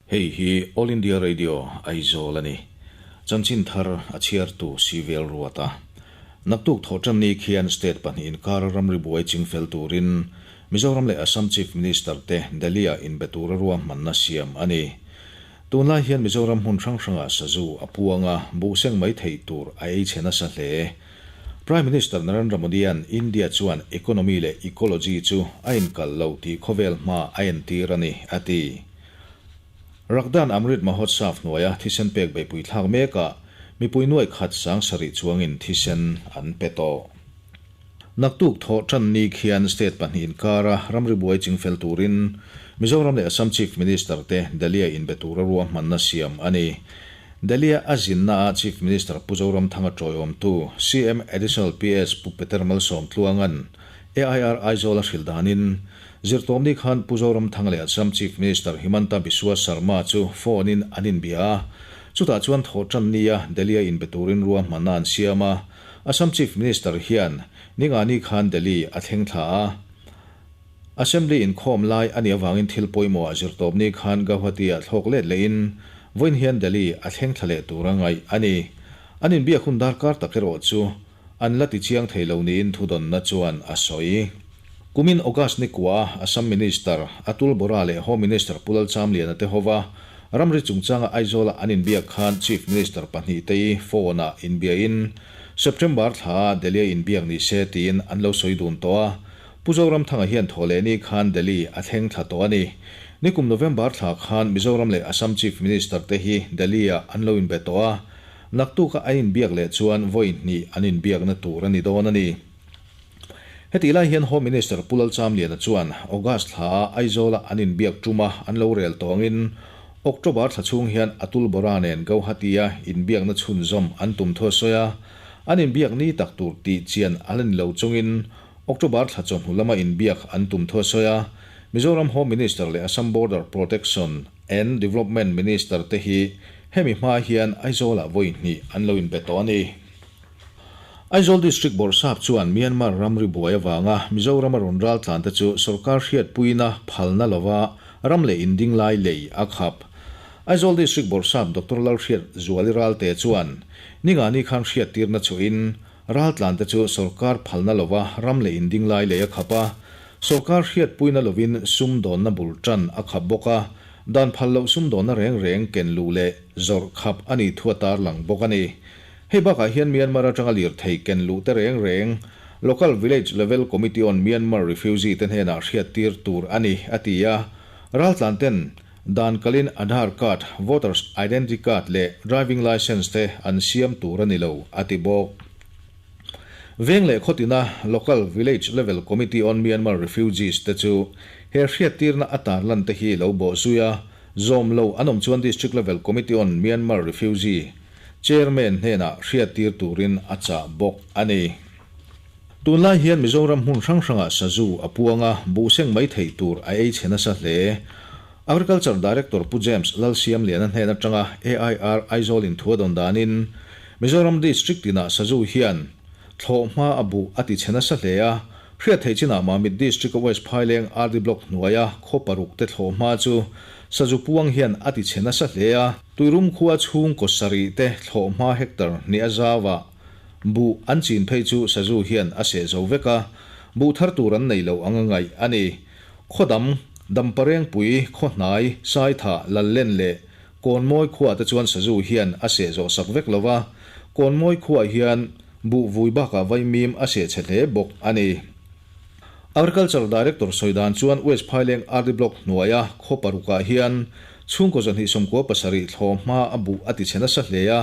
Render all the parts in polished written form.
Hei hi All India Radio, Aizawl a ni. Chanchin thar a chhiartu Sivel Ruata. Naktuk thawhtanni khian state pahnih inkara ramri buai chingfel turin Mizoram leh Assam Chief Minister te Delhi-ah inbe tura ruahmanna siam a ni. Tunlai hian Mizoram hmun hrang hrangah sazu a puang a, buhseng mai theih tur a ei chhe nasa hle. Prime Minister Narendra Modi-a'n India chuan economy leh ecology chu a inkalh lo tih khawvel hma a entir a ni, a ti. Rakdan Amrit Mahotsav hnuaia thisen pek beihpui thlak mekah mipui nuaih khat 7000 chuangin thisen an pe tawh. Naktuk thawh tan ni khian state pahnih inkara ramri buai chingfel turin Mizoram leh Assam Chief Minister te Delhi-a inbe tura ruahmanna siam a ni. Delhi-a a zinnaah Chief Minister Pu Zoramthanga tawiawmtu CM Additional PS Pu Peter Malsawmtluanga'n AIR Aizawl a hrilh danin Zirtawmni khan Pu Zoramthanga leh Assam Chief Minister Himanta Biswa Sarma chu phone-in an inbia a, chutah chuan thawhtan nia Delhi-a inbe turin ruahmanna an siam a. Assam Chief Minister hian ningani khan Delhi a thleng thla a. Assembly inkhawm lai a nih avangin thil pawimawhah zirtawpni khan Gauhati-ah thlawk let lehin vawiin hian Delhi a thleng thla leh tur a ngaih a ni. An inbiak hun darkar tak erawh chu An la tichiang thei lo niin thudawnna chuan a sawi. Kumin August ni kua Assam Minister Atul Bora leh Home Minister Pu Lalchamliana te hova ramri chungchanga Aizawla an inbiak khan Chief Minister pahnihte phone-ah inbiain September thla Delhi-a inbiak ni se tiin an lo sawi dun tawh a. Pu Zoramthanga hian thawhlehni khan Delhi a thleng thla tawh a ni. Nikum November thla khan Mizoram leh Assam Chief Minister te hi Delhi-ah an lo inbe tawh a. Naktuka an inbiak leh chuan vawi hnih an inbiakna tur a ni dawn a ni. Hetih lai hian Home Minister Pu Lalchamliana chuan August thla-a Aizawla an inbiak tuma an lo rel tawngin October thla chhung hian Atul Bora nen Gauhati-a inbiakna chhunzawm an tum thu a sawi a, an inbiak ni tak tur tih chian a la ni lo chungin October thla chawhnu lama inbiak an tum thu a sawi a, Mizoram Home Minister leh Assam Border Protection and Development Minister te hi hemi hma hian Aizawlah vawi hnih an lo inbe tawh a ni. Aizawl District Bawrhsap chuan Myanmar ramri buai avanga Mizorama rawn raltlan te chu sorkar hriatpuina phalna lova ram leh inding lai lei a khap. Aizawl District Bawrhsap Doctor Lalhriat Zuali Ralte chuan ningani khan hriattirna chuhin Raltlan te chu sorkar phalna lova ram leh inding lai lei a khap a, sorkar hriatpuina lovin sumdawnna bul tan a khap bawk a, dan phal loh sumdawnna reng reng ken luh leh zawrh khap a nih thu a tarlang bawk a ni. Hei bakah hian Myanmar atanga lirthei ken luh te reng reng Local Village Level Committee on Myanmar Refugee te hnenah hriattir tur a ni, a ti a, raltlan ten Dan kalin Aadhaar card, Voters Identity card leh Driving Licence te an siam tur a ni lo, a ti bawk. Veng leh khawtina Local Village Level Committee on Myanmar Refugees te chu he hriattirna a tarlan te hi lo bawh zui a, zawm lo an awm chuan District Level Committee on Myanmar Refugee Chairman hnenah hriattir turin a chah bawk a ni. Tunlai hian Mizoram hmun hrang hrangah sazu a puang a, buhseng mai theih tur a ei chhe nasa hle. Agriculture Director Pu James Lalsiamliana hnen atanga AIR Aizawl in thu a dawn danin, Mizoram District tinah sazu hian thlawhhma a buh a ti chhe nasa hle a, hriat theih chinah Mamit District a West Phaileng RD Block hnuaia khaw paruk te thlawhhma chu sazu puang hian a ti chhe nasa hle a, Tuirum khua chhungkaw sarih te thlawhhma hectare hnih a zauah Buh an chin phei chu sazu hian a seh zo vek a, buh thar tur an nei lo ang a ngaih a ni. Khawdam, Damparengpui, Khawhnai, Saitha, Lallen leh Kawnmawi khuaah te chuan sazu hian a seh zawh sak vek lo va, Kawnmawi khuaah hian buh vui bakah vaimim a seh chhe hle bawk a ni. Agriculture Director sawi dan chuan West Phaileng RD Block hnuaia khaw parukah hian chhungkaw 297 thlawhhma a buh a ti chhe nasa hle a,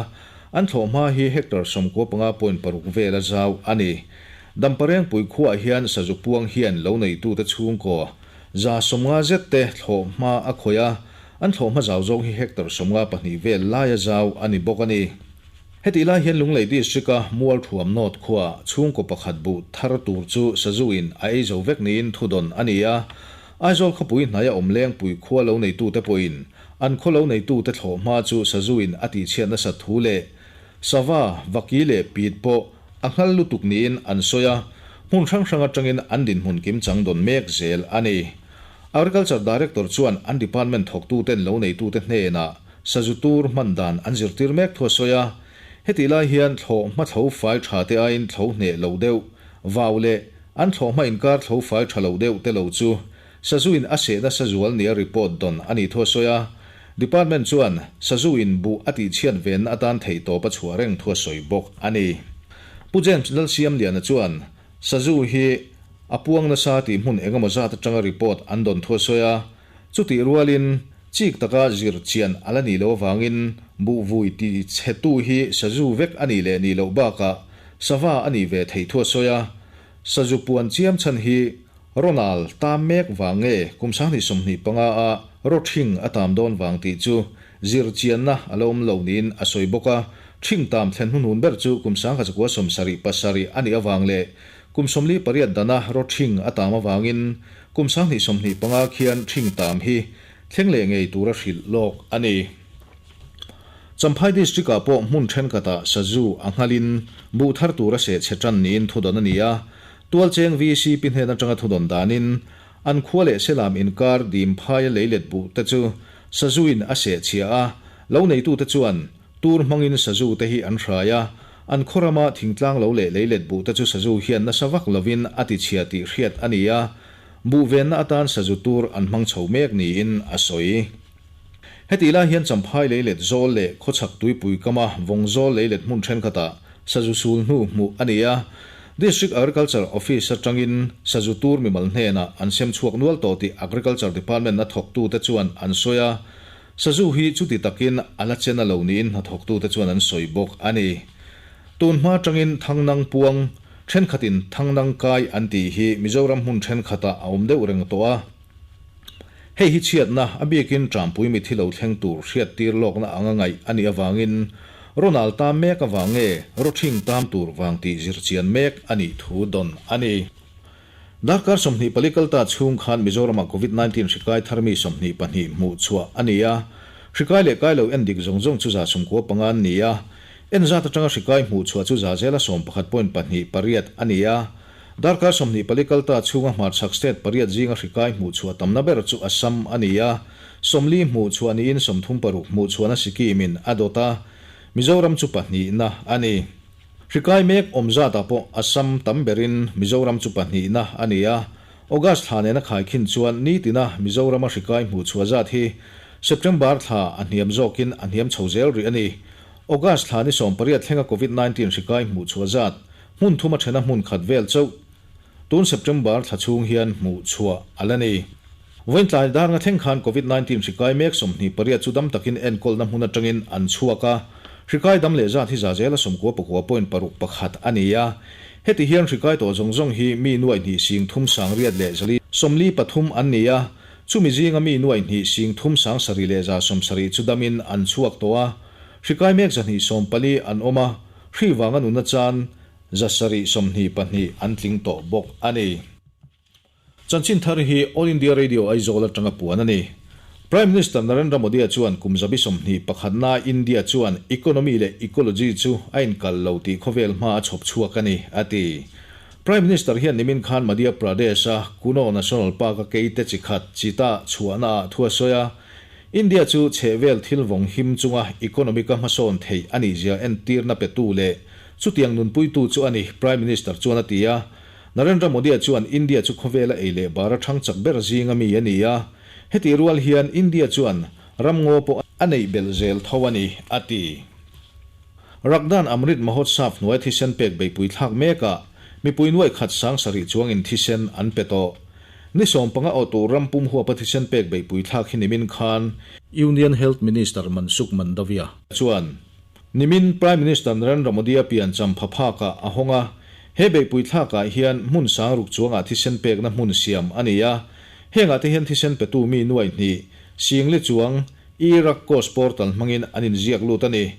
An thlawhhma hi hectare 95.6 vela zau a ni. Damparengpui khuaah hian sazu puang hian lo neitute chhungkaw 150 zet te thlawhhma a khawih a, an thlawhhma zau zawng hi hectare 52 vel laia zau a ni bawk a ni. Hetih lai hian Lunglei District-a Mualthuam North khuaah chhungkaw pakhat buh thar tur chu sazu-in a ei zo vek niin thudawn a ni a, Aizawl khawpui hnaia awm Lengpui khua lo neitute pawhin an khaw lo neitute thlawhhma chu sazuin a tihchhiat nasat thu leh sava, vaki leh pit pawh a nghal lutuk niin an sawi a, hmun hrang hrang atangin an dinhmun kimchang dawn mek zel a ni. Agriculture Director chuan an department thawktuten loneitute hnenah sazu tur hman dan an zirtir mek thu a sawi a. Hetih lai hian thlawhhma thlo fai tha te aiin thlo hneh lo deuh, vau leh an thlawhhma inkar thlo fai tha lo deuh te lo chu sazuin a seh nasa zual nia report dawn a nih thu a sawi a. Department chuan sazu in buh a tihchhiat venna atan theihtawp a chhuah reng thu a sawi bawk a ni. Pu James Lalsiamliana chuan Sazu hi a puang nasa tih hmun engemaw zat atanga report an dawn thu a sawi a, chutih rualin chik taka zir chian a la nih loh avangin buhvui ti chhetu hi sazu vek a nih leh nih loh bakah sava a nih ve theih thu a sawi a. Sazu puan chiam chhan hi Ronal tam mek vang nge kum 2025 a rawthing a tam dawn vang tih chu zir chianna a la awm lo niin a sawi bawk a. Ṭhing tam thlen hnuhnun ber chu kum 1977 a nih avang leh kum 48 dana rawṭhing a tam avangin kum 2025 khian ṭhing tam hi thleng leh ngei tura hrilh lawk a ni. Champhai District-ah pawh hmun ṭhenkhatah sazu a nghalin buh thar tura seh chhe ṭan niin thudawn a ni a, Tualcheng VCP hnen aṭanga thudawn danin an khua leh Selam inkar dim phaia leilet buh te chu sazuin a seh chhia a, lo neitute chuan Tur hmangin sazu te hi an hrai a, an khaw rama thingtlang lo leh leilet buh te chu sazu hian nasa vak lovin a ti chhia tih hriat a ni a, buh venna atan sazu tur an hmang chho mek niin a sawi. Hetih lai hian Champhai leilet zawl leh khawchhak tuipui kama vawng zawl leilet hmun thenkhatah sazu sul hnu hmuh a ni a, District Agriculture Office atangin sazu tur mimal hnenah an sem chhuak nual tawh tih Agriculture Department a thawktute chuan an sawi a, Sazu hi chuti takin a la chen a lo niin hnathawktute chuan an sawi bawk a ni. Tun hma atangin Thangnang puang thenkhatin Thangnang kai an tih hi Mizoram hmun thenkhatah a awm deuh reng tawh a. Hei hi chhiatna a biakin Trampui mithi lo thleng tur hriattir lawkna anga ngaih a nih avangin Ronald tam mek avang nge Rawthing tam tur vang tih zirchian mek a nih thu dawn a ni. Darkar 24 kalta chhung khan Mizoramah Covid 19 hri kai thar mi 22 hmuh chhuah a ni a, hri kai leh kai lo en dik zawng zawng chu 95 an ni a, en zat atanga hri kai hmuh chhuah chu za zela sawmpakhat point pahnih pariat a ni a. Darkar 24 kalta chhunga hmarchhak state pariat zinga hri kai hmuh chhuah tamna ber chu Assam a ni a, 40 hmuh chhuah niin 36 hmuh chhuahna Sikkim-in a dawt a, Mizoram chu pahnihna a ni. Hri kai mek awm zatah pawh Assam tam berin Mizoram chu pahnihna a ni a, August thla nena khaikhin chuan nitina Mizorama hri kai hmuh chhuah zat hi September thla a hniam zawkin a hniam chho zel rih a ni. August thla ni 18 thlenga Covid 19 hri kai hmuh chhuah zat hmun thuma thena hmun khat vel chauh tun September thla chhung hian hmuh chhuah a la ni. Vawiin tlai dar nga thleng khan Covid 19 hri kai mek 28 chu dam takin enkawlna hmun atangin an chhuak a, hri kai dam leh zat hi za zela sawmkua pakua point paruk pakhat a ni a. Heti hian hri kai tawh zawng zawng hi mi nuaih hnih sing thum sang riat leh zali 43 an ni a, chumi zinga mi nuaih hnih sing thum sang sarih leh za 70 chu damin an chhuak tawh a, hri kai mek 240 an awm a, hri vanga nuna chan 722 an tling tawh bawk a ni. Chanchin thar hi All India Radio Aizawl atanga puan a ni. Prime Minister Narendra Modi-a chuan kum zabi sawmhnih pakhatna India chuan economy leh ecology chu a inkal lo tih khawvel hma a chhawp chhuak a ni, a ti. Prime Minister hian nimin khan Madhya Pradesh-a Kuno National Park-a keite chi khat cheetah chhuahnaah thu a sawi a, India chu chhehvel thil vawng him chunga economic-a hmasawn theih a nihzia entirna petu leh chutiang nunpuitu chu a ni, Prime Minister chuan a ti a. Narendra Modi-a chuan India chu khawvela ei leh bara thang chak ber zinga mi a ni a, hetih rual hian India chuan ram ngaw pawh a neih belh zel tho a ni, a ti. Rakdan Amrit Mahotsav hnuai thisen pek beihpui thlak mekah mipui nuaih khat sang sarih chuangin thisen an pe tawh. Ni 15 awh tur ram pum huapa thisen pek beihpui thlak hi nimin khan Union Health Minister Mansukh Mandaviya chuan Nimin Prime Minister Narendra Modi-a piancham pha phakah a hawng a, he beihpui thlakah hian hmun sang ruk chuangah thisen pekna hmun siam a ni a. Hengah te hian thisen petu mi nuaih hnih, Singli chuang Iraq Coast Portal hmangin an inziak lut a ni.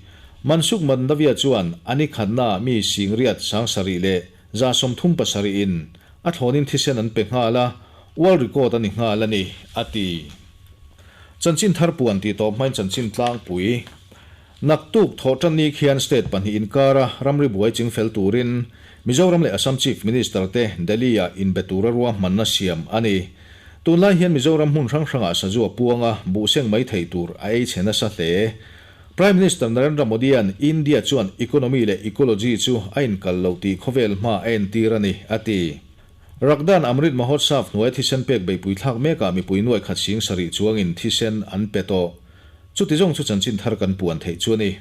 Mansukh Mandaviya chuan a ni khatnaah mi singriat sang sarih leh 37 in a thlawnin thisen an pe nghal a, world record a ni nghal a ni, a ti. Chanchin thar puan tih tawp hmain chanchin tlangpui. Naktuk thawhtanni khian state pahnih inkara ramri buai chingfel turin Mizoram leh Assam Chief Minister te Delhi-ah inbe tura ruahmanna siam a ni. Tunlai hian Mizoram hmun hrang hrangah sazu a puang a, buh seng mai theih tur a ei chhe nasa hle. Prime Minister Narendra Modi-a'n India chuan economy leh ecology chu a inkal loh tih khawvel hma a entir a ni, a ti. Rakdan Amrit Mahotsav hnuaia thisen pek beihpui thlak mekah mipui nuai khat 7000 chuangin thisen an pe tawh. Chuti zawng chu chanchin thar kan puan theih chu a ni.